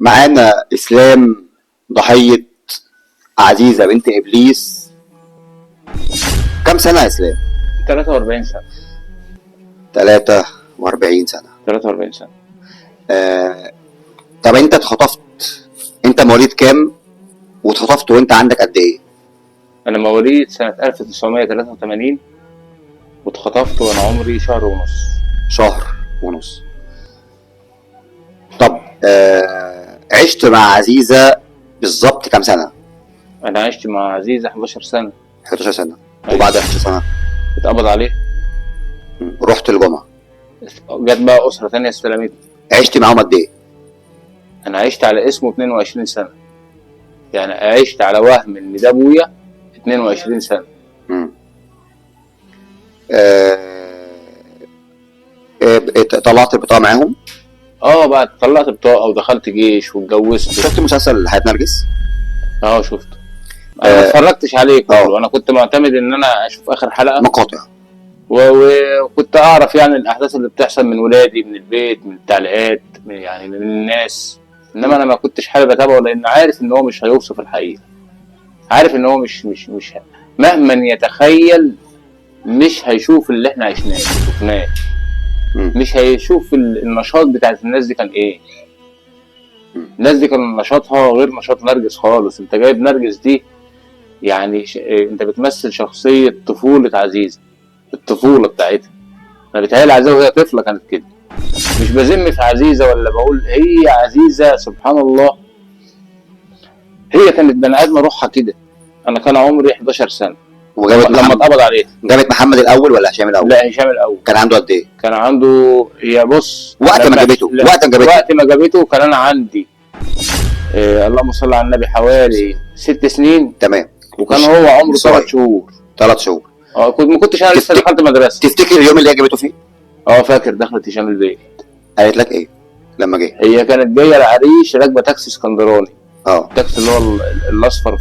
معانا اسلام ضحية عزيزه بنت ابليس. كم سنة يا اسلام؟ 43 سنة. 43 سنة. 43 سنة. طب انت اتخطفت، انت مواليد كام واتخطفت وانت عندك قد ايه؟ أنا مواليد سنة 1983 واتخطفت وأنا عمري شهر ونص. شهر ونص. طب عشت مع عزيزه بالظبط كام سنة؟ أنا عشت مع عزيزة 11 سنة. 11 سنة. أيوة. وبعد 11 سنة اتقبض عليه. رحت الجمعة. جت بقى أسرة تانية استلمتني. عشت معاهم قد ايه؟ أنا عشت على اسمه 22 سنة، يعني عشت على وهم إن ده أبويا 22 سنة. طلعت البطاقة معاهم؟ بقى طلعت بطاقة ودخلت جيش واتجوزت. شفت مسلسل حياة نرجس؟ شفته. أنا ما اتفرجتش عليه كله، أنا كنت معتمد إن أنا أشوف آخر حلقة مقاطع، وكنت اعرف يعني الاحداث اللي بتحصل من ولادي، من البيت، من التعليقات، من يعني من الناس، انما انا ما كنتش حابب اتابعه لان عارف ان هو مش هيوصف الحقيقة، عارف ان هو مش مش مش مهما يتخيل مش هيشوف اللي احنا عشناه شفناه، مش هيشوف النشاط بتاعت الناس دي كان ايه. الناس دي كان نشاطها غير نشاط نرجس خالص. انت جايب نرجس دي يعني انت بتمثل شخصية طفولة عزيزه، الطفولة بتاعتها. انا بيتهيألي عزيزه وهي طفله كانت كده. مش بذم في عزيزه ولا بقول هي عزيزه، سبحان الله هي كانت بني ادمه روحها كده. انا كان عمري 11 سنة وجابت لما اتقبض عليها. جابت محمد الاول ولا هشام الاول؟ لا، هشام الاول. كان عنده قد ايه؟ كان عنده، يا بص، وقت ما جابته، وقت ما جابته، وقت ما جابته كان انا عندي اللهم صل على النبي حوالي 6 سنين. تمام. وكان هو عمره 3 شهور. 3 شهور. كنت ما كنتش انا لسه دخلت مدرسه. تفتكر اليوم اللي هي جابته فيه؟ فاكر. دخلت هشام البيت. قالت لك ايه لما جه؟ هي كانت جاية العريش راكبه تاكسي اسكندراني. التاكسي اللي هو الاصفر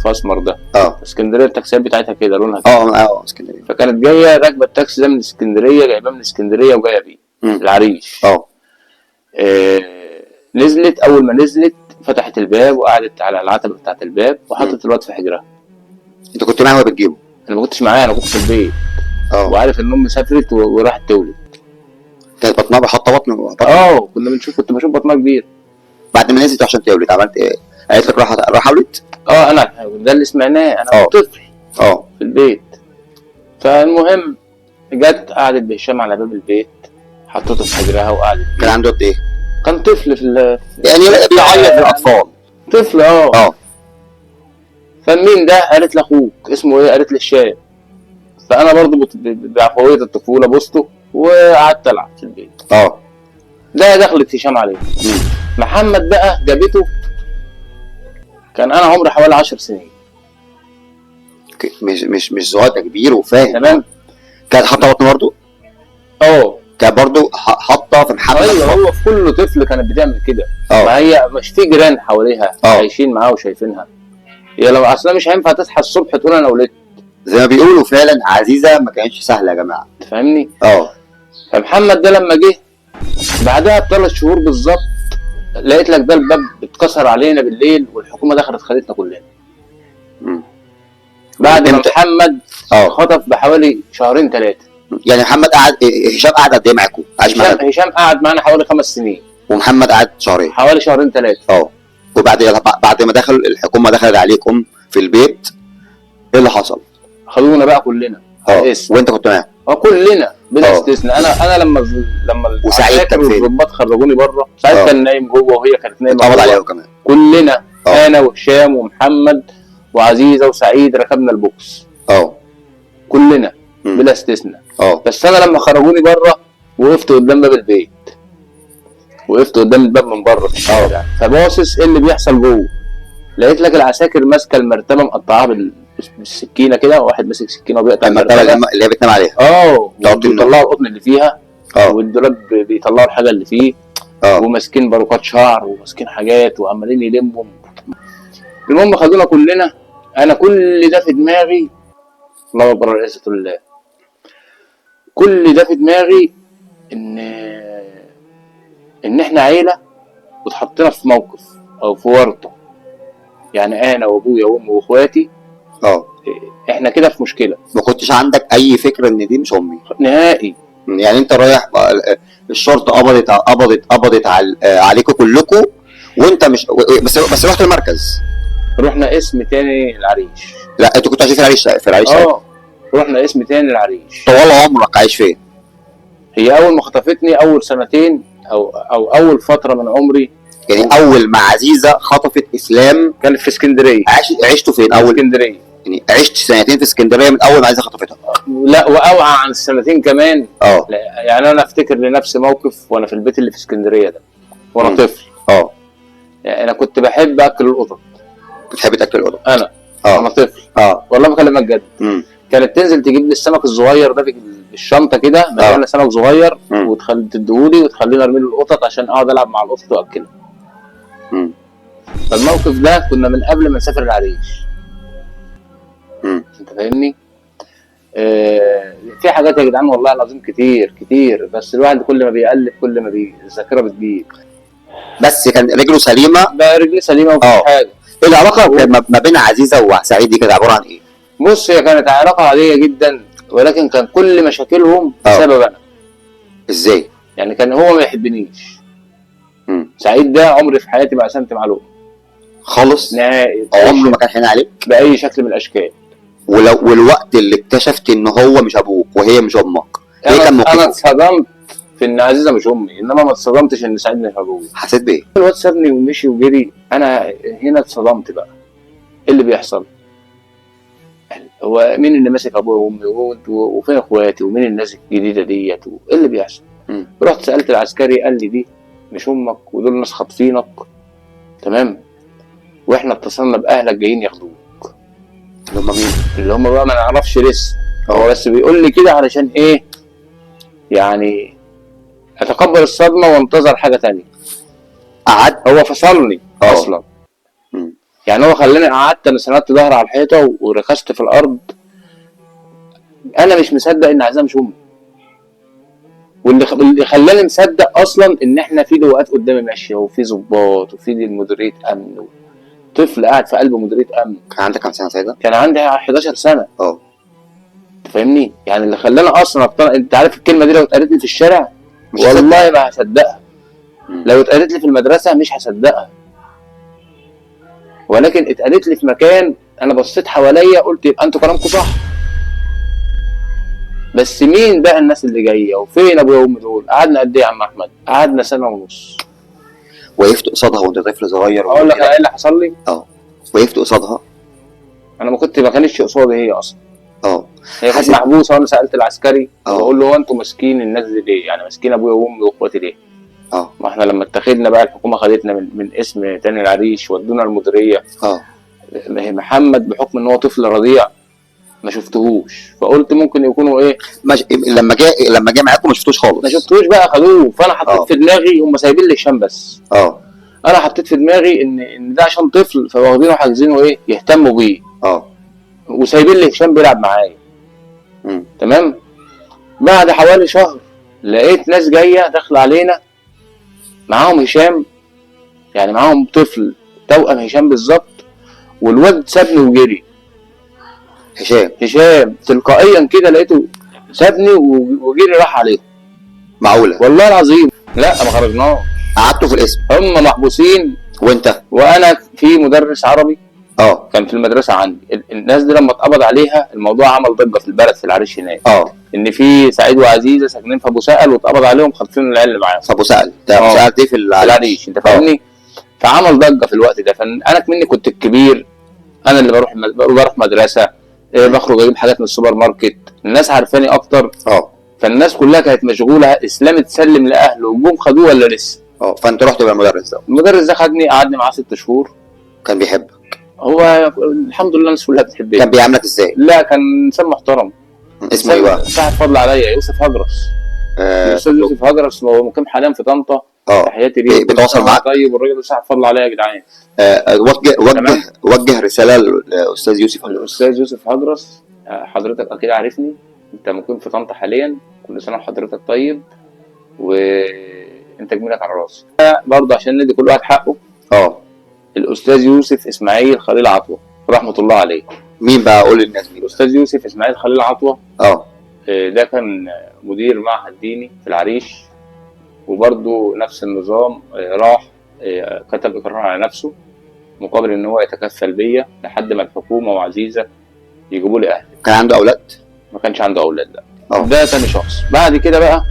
فاسمر ده. اسكندرية التاكسيات بتاعتها كده لونها كده. اسكندرية. فكانت جاية راكبه التاكسي ده من اسكندرية، جايباه من اسكندرية وجاية بيه العريش. نزلت، اول ما نزلت فتحت الباب وقعدت على العتبة بتاعت الباب وحطت الواد في حجرها. انت كنت معاها وهي بتجيبه؟ انا ما كنتش معاها، انا كنت في البيت. وعارف ان امي سافرت وراحت تولد. كانت بطنها حاطه بطن. كنا بنشوف، كنت بشوف بطنها كبير. بعد ما نزلت عشان تولد عملت ايه؟ قالت لك راح اولد؟ انا ده اللي سمعناه، انا طفل في البيت. فالمهم جت قعدت بهشام على باب البيت، حطته في حجرها وقعدت. كان عنده قد ايه؟ كان طفل في يعني بيعيط في الاطفال. طفل. فمين ده؟ قالت لاخوك اسمه ايه؟ قالت لي هشام. فانا برضو بعفويه الطفولة بوسته وقعدت العب في البيت. ده دخلت هشام عليه. محمد بقى جابته كان انا عمري حوالي 10 سنين. مش صغير، ده كبير وفاهم. تمام. كانت حاطه بطن برضه؟ كانت برضه حاطه في محمد. ايوه، هو في كل طفل كانت بتعمل كده. ما هي مش في جيران حواليها عايشين معاها وشايفينها. هي لو اصلا مش هينفع تصحى الصبح تقول انا ولدت. زي ما بيقولوا فعلا عزيزه ما كانتش سهلة يا جماعة. تفهمني؟ فمحمد ده لما جه بعدها ب3 شهور بالظبط لقيت لك ده الباب اتكسر علينا بالليل والحكومة دخلت خدتنا كلنا. بعد ما محمد خطف بحوالي 2 3 شهور. يعني محمد قعد، هشام قعد قد ايه معاكم؟ هشام قعد معانا حوالي 5 سنين. ومحمد قعد شهرين. حوالي 2 3 شهور. وبعد بعد ما دخل الحكومة دخلت عليكم في البيت ايه اللي حصل؟ خدونا بقى كلنا. وانت كنت معاهم؟ كلنا بلا استثناء. انا لما وسعيد كان فين؟ الضباط خرجوني بره، سعيد كان نايم جوه وهي كانت نايمة. اتقبض عليهم كمان. كلنا. انا وهشام ومحمد وعزيزه وسعيد ركبنا البوكس. كلنا بلا استثناء. بس انا لما خرجوني بره وقفت قدام باب البيت، وقفت قدام الباب من بره في الشارع، فباصص ايه اللي بيحصل جوه. لقيت لك العساكر ماسكه المرتبة مقطعاها بالسكينة كده، واحد ماسك سكينة وبيقطع المرتبة اللي هي بتنام عليها. بيطلعوا القطن اللي فيها. والدولاب بيطلعوا الحاجة اللي فيه. وماسكين باروكات شعر وماسكين حاجات وعمالين يلموا. المهم خدونا كلنا. انا كل ده في دماغي، الله اكبر عزة الله، كل ده في دماغي ان احنا عيله واتحطينا في موقف او في ورطة، يعني انا وابويا وامي واخواتي. احنا كده في مشكلة. ما كنتش عندك اي فكرة ان دي مش امي نهائي. يعني انت رايح الشرطة قبضت عليكم كلكم، وانت مش بس رحت المركز. رحنا اسم تاني العريش. لا انتوا كنتوا عايشين في العريش؟ في العريش. رحنا اسم تاني العريش. طوال عمرك عايش فين؟ هي اول ما خطفتني اول سنتين او اول فترة من عمري، يعني اول ما عزيزه خطفت اسلام كانت في اسكندرية. عشتوا فين اول؟ اسكندرية. يعني عشت سنتين في اسكندرية من اول ما عزيزه خطفتها؟ لا، واوعى عن السنتين كمان. يعني انا افتكر لنفسي موقف وانا في البيت اللي في اسكندرية ده وانا طفل. يعني انا كنت بحب اكل القطط. بتحب تاكل القطط؟ انا انا طفل. والله بكلمك جد. كانت تنزل تجيب لي السمك الصغير ده بالشنطه كده، مليانة سمك صغير، وتديهولي وتخليني ارمي له القطط عشان اقعد العب مع القطط واكلها. فالموقف ده كنا من قبل ما نسافر العريش. انت فاهمني؟ في حاجات يا جدعان والله العظيم كتير كتير، بس الواحد كل ما بيقلب كل ما الذاكرة بتجيب. بس كان رجله سليمة؟ بقى رجلي سليمة ومفيش حاجة. العلاقة ما بين عزيزه وسعيد دي كانت عبارة عن ايه؟ بص، هي كانت علاقة عادية جدا، ولكن كان كل مشاكلهم بسبب انا. ازاي؟ يعني كان هو ما يحبنيش. سعيد ده عمري في حياتي ما قسمت معاه لقمة خالص؟ نهائي. عمره ما كان حنين عليك؟ باي شكل من الاشكال. والوقت اللي اكتشفت ان هو مش ابوك وهي مش امك، ايه كان موقفك؟ انا اتصدمت في ان عزيزه مش امي، انما ما اتصدمتش ان سعيد مش ابويا. حسيت بايه؟ الواد سابني ومشي وجري، انا هنا اتصدمت بقى. ايه اللي بيحصل؟ هو مين اللي ماسك ابويا وامي وفين اخواتي ومين الناس الجديدة ديت وايه اللي بيحصل؟ رحت سالت العسكري، قال لي دي مش امك ودول ناس خاطفينك، تمام، واحنا اتصلنا باهلك جايين ياخدوك. اللي هم مين؟ اللي هم بقى ما نعرفش لسه، هو بس بيقول لي كده علشان ايه؟ يعني اتقبل الصدمة وانتظر حاجة تانية. قعدت؟ هو فصلني اصلا. يعني هو خلاني قعدت، انا سندت ظهري على الحيطة وركزت في الارض. انا مش مصدق ان عزيزه مش امي. واللي خلاني مصدق اصلا ان احنا في لواءات قدامي ماشية وفي ظباط وفي مديرية امن، طفل قاعد في قلب مديرية امن. كان عندك كام سنة ساعتها؟ كان عندي 11 سنة. انت فاهمني؟ يعني اللي خلاني اصلا اقتنع، انت عارف الكلمة دي لو اتقالت لي في الشارع مش والله ما هصدقها. لو اتقالت لي في المدرسة مش هصدقها، ولكن اتقالت لي في مكان انا بصيت حواليا قلت يبقى انتوا كلامكم صح. بس مين بقى الناس اللي جاية وفين ابويا وامي دول؟ قعدنا قد ايه يا عم احمد؟ قعدنا 1.5 سنة. وقفت قصادها وانت طفل صغير؟ اقول لك انا ايه اللي حصل لي؟ وقفت قصادها؟ انا ما كانتش قصادي هي اصلا. هي كانت محبوسة، وانا سالت العسكري بقول له هو انتوا ماسكين الناس دي ليه؟ يعني ماسكين ابويا وامي واخواتي ليه؟ ما احنا لما اتخذنا بقى الحكومة خدتنا من اسم تاني العريش ودونا المديرية. محمد بحكم ان هو طفل رضيع ما شفتهوش، فقلت ممكن يكونوا ايه؟ لما جه معاكم ما شفتوش خالص؟ ما شفتهوش بقى، خدوه. فانا حطيت في دماغي هم سايبين لي هشام بس. انا حطيت في دماغي ان ده عشان طفل فواخدينه وحاجزينه ايه؟ يهتموا بيه. وسايبين لي هشام بيلعب معايا. تمام؟ بعد حوالي شهر لقيت ناس جاية داخله علينا معاهم هشام، يعني معاهم طفل توأم هشام بالظبط، والواد سابني وجري. هشام تلقائيا كده لقيته سابني وجري راح عليهم. معقولة؟ والله العظيم. لا ما خرجناش. قعدتوا في القسم؟ هم محبوسين وانت؟ وانا في مدرس عربي كان في المدرسة عندي. الناس دي لما اتقبض عليها الموضوع عمل ضجه في البلد في العريش هناك. ان في سعيد وعزيزه ساكنين في ابو سقل واتقبض عليهم خاطفين العيال اللي معاهم. في ابو سقل ده؟ ابو سقل دي في العريش، انت فاهمني؟ فعمل ضجه في الوقت ده. فانا مني كنت الكبير، انا اللي بروح مدرسه، بخرج اجيب حاجات من السوبر ماركت، الناس عارفاني اكتر. فالناس كلها كانت مشغولة اسلام اتسلم لاهله وجم خدوه ولا لسه. فانت رحت بقى المدرس ده؟ المدرس ده خدني قعدني معاه 6 شهور. كان بيحبك؟ هو الحمد لله الناس كلها بتحبني. كان بيعاملك ازاي؟ لا كان انسان محترم. اسمه ايه بقى؟ صاحب فضل عليا، يوسف هجرس. الاستاذ يوسف هجرس هو مقيم حاليا في طنطا. تحياتي ليه. بيتواصل معاك؟ طيب والراجل ده صاحب فضل عليا يا جدعان. وجه رسالة للاستاذ يوسف هجرس. الاستاذ يوسف هجرس، حضرتك اكيد عارفني، انت مقيم في طنطا حاليا، كل سنة وحضرتك طيب، انت جميلك على راسي. برضه عشان ندي كل واحد حقه. اه. الاستاذ يوسف اسماعيل خليل عطوه رحمه الله عليه. مين بقى؟ قول للناس مين. الاستاذ يوسف اسماعيل خليل عطوه. اه. ده كان مدير معهد ديني في العريش، وبرضه نفس النظام، راح كتب اقرار على نفسه مقابل ان هو يتكفل بيا لحد ما الحكومة وعزيزه يجيبوا لي اهلي. كان عنده اولاد؟ ما كانش عنده اولاد، لا. اه. ده تاني شخص. بعد كده بقى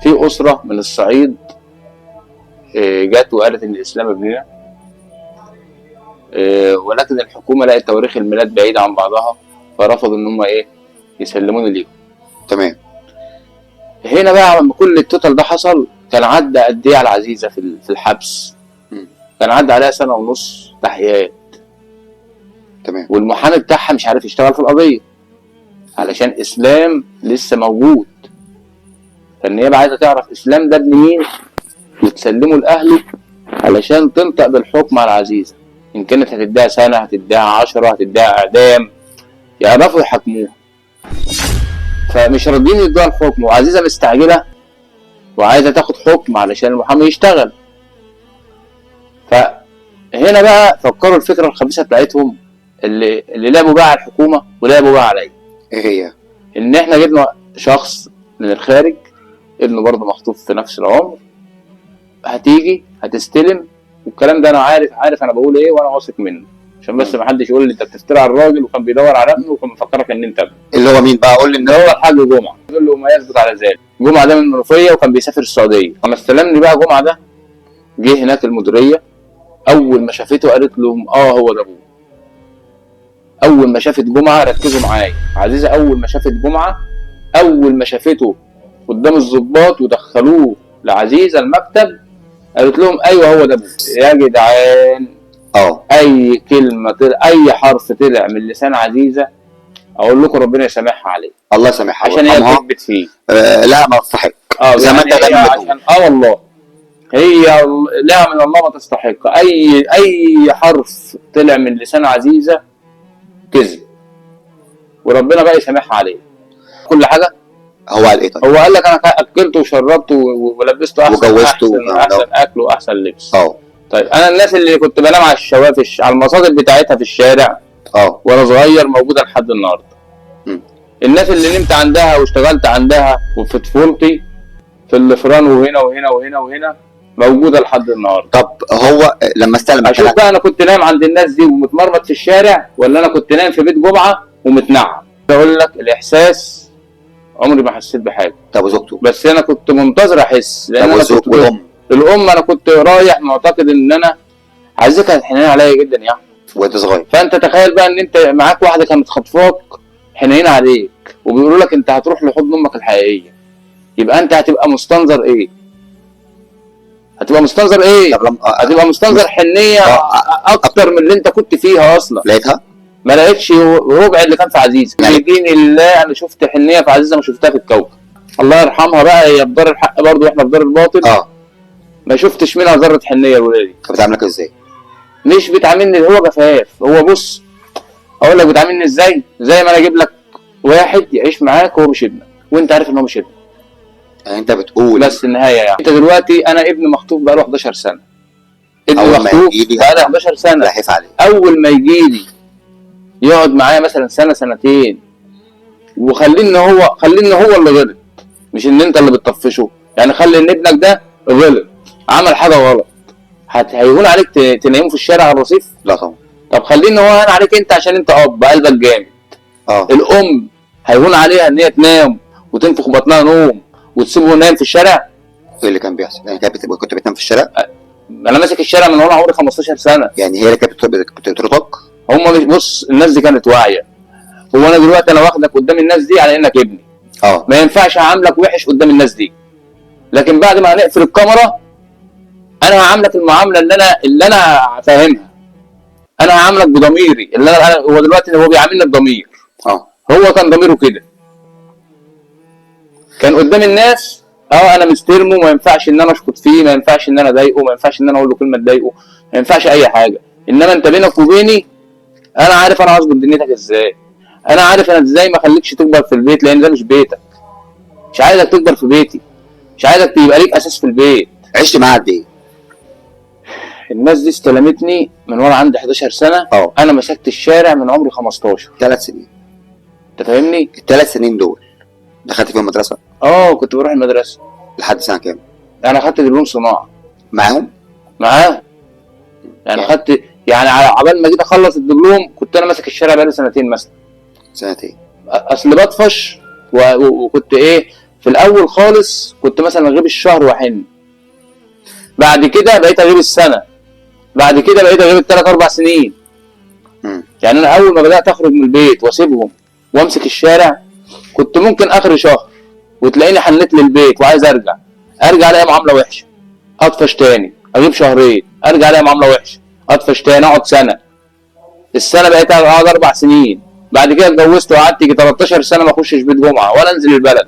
في اسره من الصعيد جت وقالت ان الاسلام ابننا، ولكن الحكومة لقت تواريخ الميلاد بعيدة عن بعضها، فرفضوا ان هم ايه يسلموني ليهم. تمام. هنا بقى لما كل ال total ده حصل، كان عدى قد ايه على عزيزه في الحبس؟ كان عدى عليها 1.5 سنة تحقيقات. تمام. والمحامي بتاعها مش عارف يشتغل في القضية علشان اسلام لسه موجود، فالنيابه عايزه تعرف اسلام ده ابن مين وتسلمه لاهله علشان تنطق بالحكم على عزيزه، ان كانت هتديها سنة، هتديها 10، هتديها اعدام، يعرفوا يحاكموها. فمش راضيين يدوها الحكم، وعزيزه مستعجلة وعايزه تاخد حكم علشان المحامي يشتغل. فهنا بقى فكروا الفكرة الخبيثة بتاعتهم اللي لعبوا بقى على الحكومة ولعبوا بقى عليا. ايه هي؟ ان احنا جبنا شخص من الخارج، ابنه برضه مخطوف في نفس العمر، هتيجي هتستلم، والكلام ده انا عارف انا بقول ايه وانا واثق منه، عشان بس ما حدش يقول لي انت بتفتري على الراجل وكان بيدور على ابنه وكان مفكرك ان انت ابنه. اللي هو مين بقى؟ قول لي. اللي هو الحاج جمعه، يقول له ما يثبت على ذلك. جمعه ده من المنوفية وكان بيسافر السعودية. اما استلمني بقى جمعه ده، جه هناك المديرية، اول ما شافته قالت لهم اه هو ده ابوه. اول ما شافت جمعه، ركزوا معايا، عزيزه اول ما شافت جمعه، اول ما شافته قدام الضباط ودخلوه لعزيزه المكتب، قالت لهم ايوه هو ده ابوه. يا جدعان، اه، اي كلمة طلع، اي حرف طلع من لسان عزيزه اقول لكم ربنا يسامحها عليه. الله يسامحها عشان هي ويرحمها. كذبت فيه. لا ما تستحق. اه، زي ما يعني انت هي دايما بتقول. عشان والله هي لها من الله ما تستحق. اي حرف طلع من لسان عزيزه كذب، وربنا بقى يسامحها عليه. كل حاجة. هو قال ايه طيب؟ هو قال لك انا اكلته وشربته ولبسته احسن وجوزته احسن اكل واحسن لبس. اه. طيب انا الناس اللي كنت بنام على الشوافش على المصادر بتاعتها في الشارع اه، وانا صغير موجودة لحد النهارده. الناس اللي نمت عندها واشتغلت عندها وفي طفولتي في الفران وهنا وهنا وهنا وهنا موجودة لحد النهارده. طب هو لما استلم اشوف بقى انا كنت نايم عند الناس دي ومتمرمط في الشارع، ولا انا كنت نايم في بيت جمعه ومتنعم. اقول لك الاحساس عمري ما حسيت بحاجة. طب وزوجته؟ بس انا كنت منتظر احس، لان طب انا والزوج كنت والام؟ الام انا كنت رايح معتقد ان انا عايزك كانت حنينه عليا جدا يعني. وانت صغير. فانت تخيل بقى ان انت معاك واحدة كانت خطفاك حنينه عليك وبيقولوا لك انت هتروح لحضن امك الحقيقية، يبقى انت هتبقى مستنظر ايه؟ هتبقى مستنظر ايه؟ طب لما هتبقى مستنظر حنيه اكتر من اللي انت كنت فيها اصلا. لقيتها؟ ما لقيتش ربع اللي كان في عزيزه. يعني- دين الله انا شفت حنيه في عزيزه ما شفتها في الكوكب. الله يرحمها بقى، هي في دار الحق برضه واحنا في دار الباطل. ما شفتش منها ذره حنيه لولادي. كانت بتعاملك ازاي؟ مش بتعاملني، هو جفاف. هو بص اقول لك بتعاملني ازاي؟ زي ما انا اجيب لك واحد يعيش معاك وهو مش ابنك وانت عارف ان هو مش ابنك. يعني انت بتقول بس النهاية يعني انت دلوقتي انا ابن مخطوف بقاله 11 سنة. ابن أول ما مخطوف يجيلي بقاله 11 سنة. لحف عليه. اول ما يجي لي يقعد معايا مثلا سنة سنتين، وخليه ان هو، خليه ان هو اللي غلط، مش ان انت اللي بتطفشه. يعني خلي ان ابنك ده غلط، عمل حاجة غلط، هيهون عليك تنيمه في الشارع على الرصيف؟ لا طبعا. طب خليه ان هو هان عليك انت عشان انت اب قلبك جامد. الام هيهون عليها ان هي تنام وتنفخ بطنها نوم وتسيبه نايم في الشارع؟ ايه اللي كان بيحصل؟ يعني كانت كنت بتنام في الشارع؟ انا ماسك الشارع من وانا عمري 15 سنة. يعني هي اللي كانت بتطردك؟ هم مش بص الناس دي كانت واعية. هو انا دلوقتي انا واخدك قدام الناس دي على انك ابني. ما ينفعش اعاملك وحش قدام الناس دي، لكن بعد ما هنقفل الكاميرا انا هعاملك المعاملة اللي انا فاهمها. انا هعاملك بضميري اللي انا هو دلوقتي هو بيعاملني بضمير. هو كان ضميره كده، كان قدام الناس انا مستلمه، ما ينفعش ان انا اشخط فيه، ما ينفعش ان انا اضايقه، ما ينفعش ان انا اقول له كلمة تضايقه، ما ينفعش اي حاجة. انما انت بينك وبيني انا عارف انا هظبط دنيتك ازاي، انا عارف انا ازاي ما اخليكش تكبر في البيت، لان ده مش بيتك، مش عايزك تكبر في بيتي. مش عايزك تبقى ليك اساس في البيت. عشت معاه قد ايه؟ الناس دي استلمتني من وانا عندي 11 سنة. انا مسكت الشارع من عمري 15. 3 سنين. انت فاهمني؟ ال3 سنين دول دخلت فيهم مدرسه؟ اه، كنت بروح المدرسه. لحد سنة كام؟ انا خدت دبلوم صناعه. معاهم؟ معاه يعني. خدت يعني على عبال ما جيت اخلص الدبلوم كنت انا ماسك الشارع بقالي سنتين مثلا. سنتين. اصل بطفش وكنت ايه، في الاول خالص كنت مثلا اغيب الشهر واحن، بعد كده بقيت اغيب السنه، بعد كده بقيت اغيب الثلاث اربع سنين. يعني انا اول ما بدات اخرج من البيت واسيبهم وامسك الشارع كنت ممكن اخر شهر وتلاقيني حنيت للبيت وعايز ارجع، ارجع الاقي معاملة وحشه، اطفش تاني، اغيب شهرين، ارجع الاقي معاملة وحشه، اطفش تاني، اقعد سنه، السنة بقيت اقعد 4 سنين. بعد كده اتجوزت وقعدت يجي 13 سنة ما اخشش بيت جمعه ولا انزل البلد.